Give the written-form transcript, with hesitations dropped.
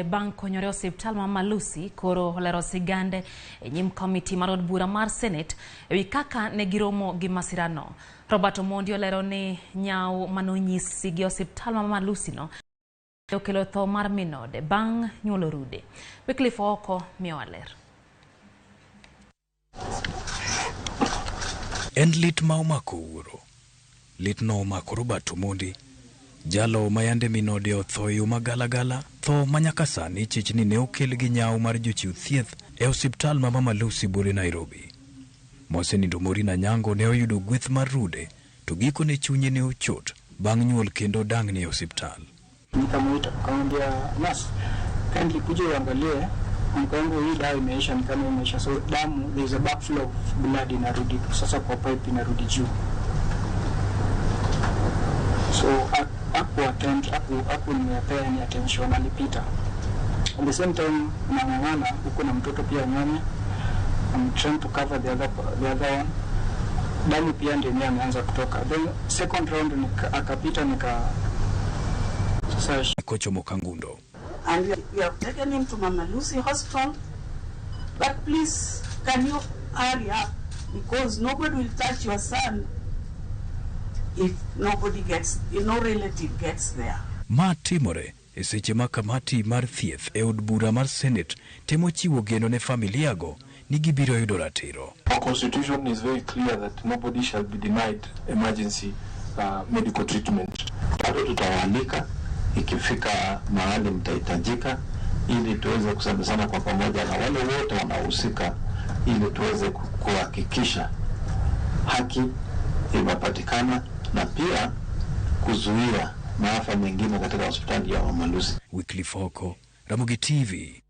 Bang' konyore e osiptal ma Mama Lucy koro olero sigande e nyim komiti mar od bura mar Senate e wi kaka ne giromo gi masirano. Robert Omondi olero ni nyawo manonyisi gi osiptal ma Mama Lucy no okelo tho mar minode bang' nyuolo rude. Wycliffe Ooko miyowa ler. En lit ma omako wuoro. Litno omako Robert Omondi. Jalo ma yande minode otho e yo magalagala, tho ma nyaka sani chich ni ne okel gi nyawo mar jochiw thieth e osiptal ma Mama Lucy buore Nairobi. Mosenindo Maureen Anyango ne oyudo gweth mar rude to gikone chunye ne ochot bang' nyuol kendo dang'ni e osiptal. Nikamuita, nikamwambia, "Nurse, kindly kuja uangalie mke wangu, hii dawa imeisha, ni kama imeisha." So damu, there is a backflow of blood inarudi sasa kwa pipe, inarudi juu. So haku attend, haku nimepea any attention, alipita. At the same time unang'ang'ana huko na mtoto pia nyonye. I'm trying to cover the other one. Damu pia ndio yenyewe ameanza kutoka. Then second round akapita, nika sasa Kochomo Kangundo. And we have taken him to Mama Lucy Hospital. But please, can you hurry up? Because nobody will touch your son if nobody gets, if no relative gets there. Ma timore e seche ma kamati mar thieth e od bura mar Senate temo chiwo geno ne familiago ni gibiro yudo ratiro. Our constitution is very clear that nobody shall be denied emergency medical treatment. Bado tutawaalika ikifika mahali mtahitajika, ili tuweze kusemezana kwa pamoja na wale wote wanaohusika, ili tuweze kuhakikisha haki imepatikana na pia kuzuia maafa mengine katika hospitali ya Mama Lucy. Wycliffe Oko, Ramogi TV.